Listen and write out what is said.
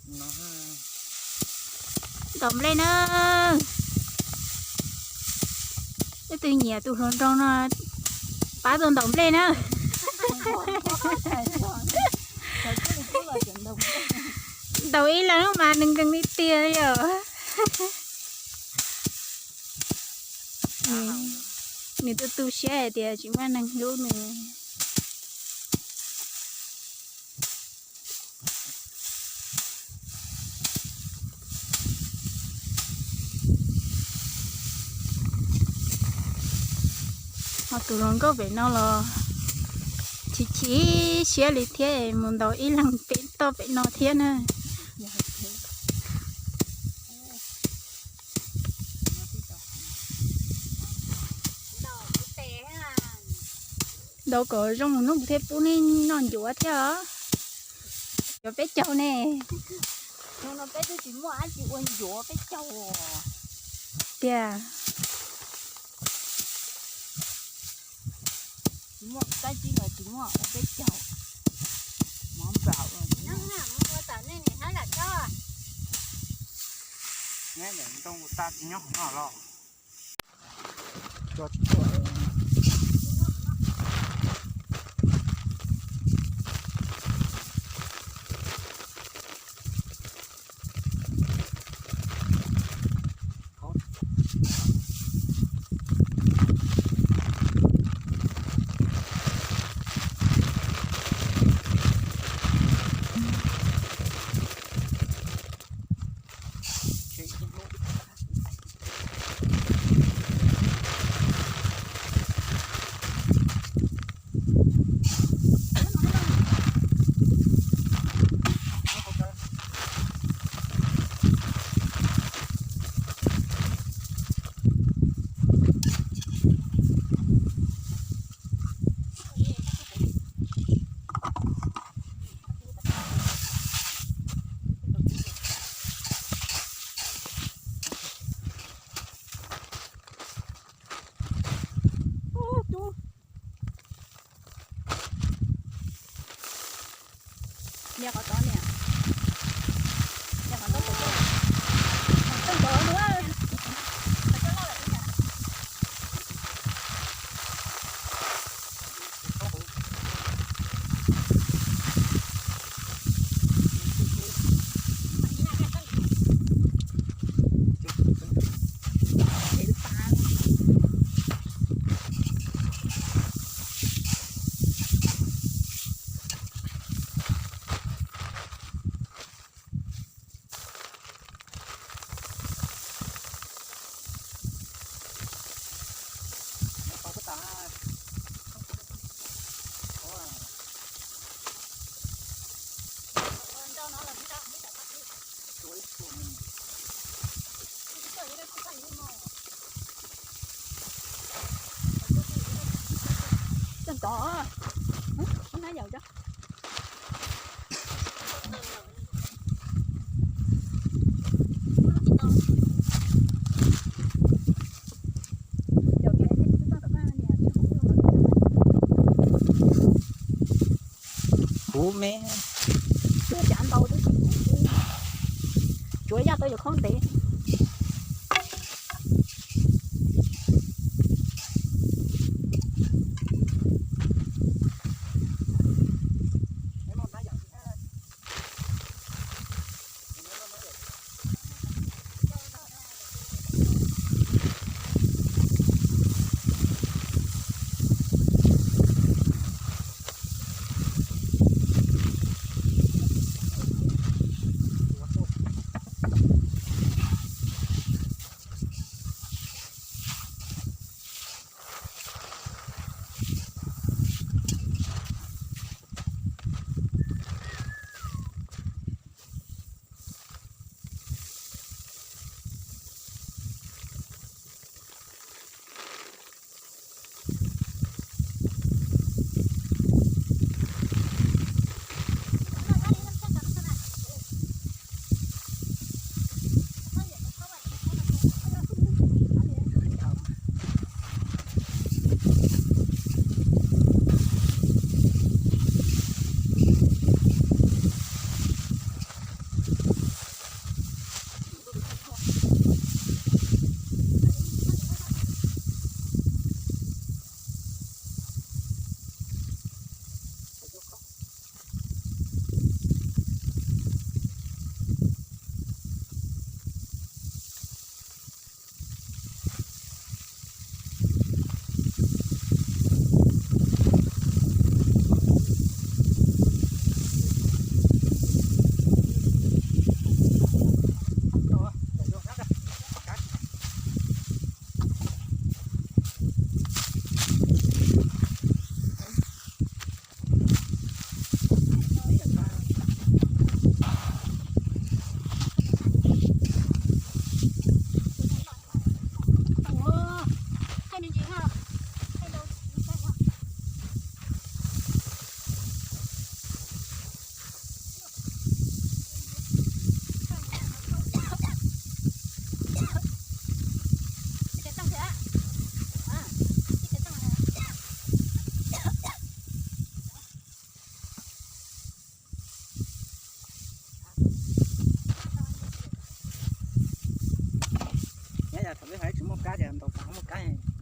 Ntaus nplej na. Leej twg nyiam tus hluas nraug no pab tau ntaus nplej na. Ntaus ib leeg mas nws nkees li tiag yom. Nws tu tu siab hais tias tsis muaj neeg hlub nws. Ho tus hluas nkauj pem no los chim chim siab li thiab, mus ntaus ib leeg pem toj pem no thiab na. Ntaus kom zoo hnub thiaj pub nej noj ncuav thiab os. Ncuav peb caug ne. Peb twb tsis muaj dab tsi ua ncuav peb caug tiag. Tsis muaj dab tsi los tsis muaj ua peb caug. Mov nplaum los tsis muaj. Ntoo tas tsis nyob hauv no los. Nias qhov tod nias. Nias qhov tod. Kuv me, tsuav yaj tau yuav khaub ntev. Thaum lub hais tsis muaj kab ces ntaus tas muaj kab.